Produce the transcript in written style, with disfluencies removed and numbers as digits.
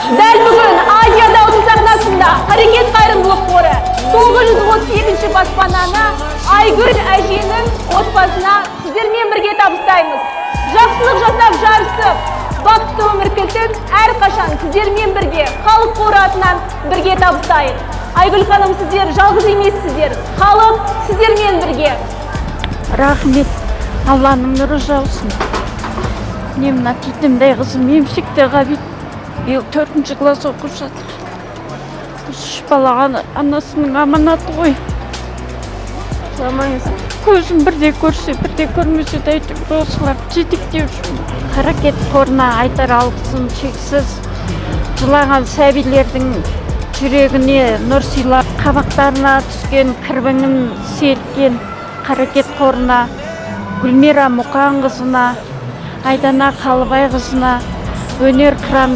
Дәл бүгін Азия дауысы сахнасында Қарекет қайырымдылық қоры 932 баспананы Айгүл әженің отбасына сіздермен бірге табыстаймыз. Жақсылық жасап жарысып, бақытты өмір кілтін әрқашан сіздермен бірге Халық қоры атынан бірге табыстайық. Айгүл ханым, сіздер жалғыз емессіздер. Халық сіздермен бірге. Рахмет, Алланың нұры жаусын. Міне, мына титімдей қызым емшекте, Ғабит, биыл төртінші класс оқып жатыр. Осы үш балаға анасының аманаты ғой. Жыламаңыз. Көзім бірде көрсе, бірде көрмесе де, әйтеуір осыларды жетектеп жүрмін. Қарекет қорына айтар алғысым шексіз. Жылаған сәбилердің жүрегіне нұр сыйлап, қабақтарына түскен кірбіңін селкен Қарекет қорына, Гүлмира Мұқанқызына, Айдана Қалыбайқызына, өнер қыранда